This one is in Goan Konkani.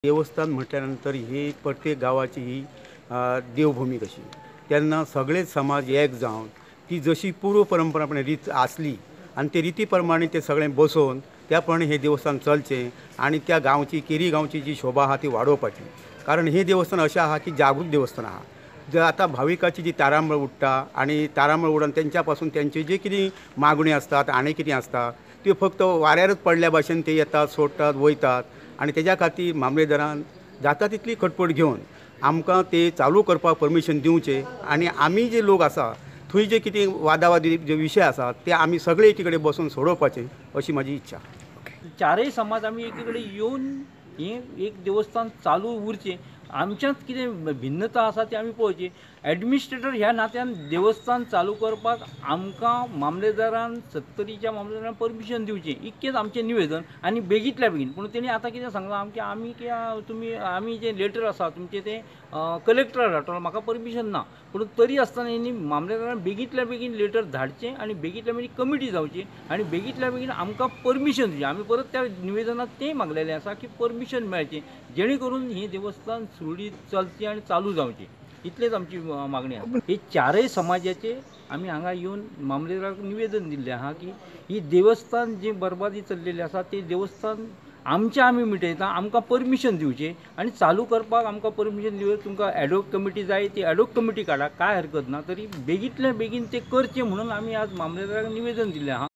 देवस्थान म्हटल्या नंतर ही प्रत्येक गांवाची ही देवभूमी कशी, तेन्ना सगळेच समाज एक जावन ती जशी पूर्व परंपरापणे रीत आसली आनी ते रिती प्रमाणे ते सगळें बसोवन त्या प्रमाणे हें देवस्थान चलचें आनी त्या गांवची केरी गांवची जी शोभा आहा ती वाडोवपाची. कारण हें देवस्थान अशें आहा की जागृत देवस्थान आहा. जर आतां भाविकाची जी तारांबळ उडटा आनी तारांबळ उडून तेंच्या पासून तेंची जी कितें मागण्यो आसतात आनी कितें आसता त्यो फक्त वाऱ्यारच पडल्या भाशेन ते येतात, सोडटात, वयतात आनी तेज्या खातीर मामलेदारान जाता तितली खटपट घेवन आमकां ते चालू करपाक परमिशन दिवचें आनी आमी जे लोक आसा थंय जे कितें वादावादी जे विशय आसा ते आमी सगळे एकी कडेन बसून सोडोवपाचे अशी म्हाजी इच्छा. चारय समाज आमी एकी कडेन येवन हें एक देवस्थान चालू उरचें, आमच्यांत कितें भिन्नता आसा ती आमी पळोवची. एडमिनिस्ट्रेटर ह्या नात्यान देवस्थान चालू करपाक आमकां मामलेदारान, सत्तरीच्या मामलेदारान परमिशन दिवचें, इतकेंच आमचें निवेदन आनी बेगींतल्या बेगीन. पूण तेणी आतां कितें सांगलां आमचें, आमी कितें तुमी आमी जें लेटर आसा तुमचें तें कलेक्टराक धाडटलो, म्हाका परमिशन ना. पूण तरी आसतना तेणी मामलेदारान बेगींतल्या बेगीन लेटर धाडचें आनी बेगींतल्या बेगीन कमिटी जावची आनी बेगींतल्या बेगीन आमकां परमिशन दिवचें. आमी परत त्या निवेदनांत तें मागलेलें आसा की परमिशन मेळचें जेणे करून हें देवस्थान सुरळीत चलचें आनी चालू जावचें, इतलेच आमची मागणी आसा. हे चारय समाजाचे आमी हांगा येवन मामलेदाराक निवेदन दिल्लें आहा की ही देवस्थान जी बरबादी चल्लेली आसा ते देवस्थान आमचें आमी मिटयता, आमकां परमिशन दिवचें आनी चालू करपाक आमकां परमिशन दिवचें. तुमकां एडोक कमिटी जाय ती एडोक कमिटी काडा, कांय हरकत ना, तरी बेगींतल्या बेगीन तें करचें म्हणून आमी आज मामलेदाराक निवेदन दिल्लें आहा.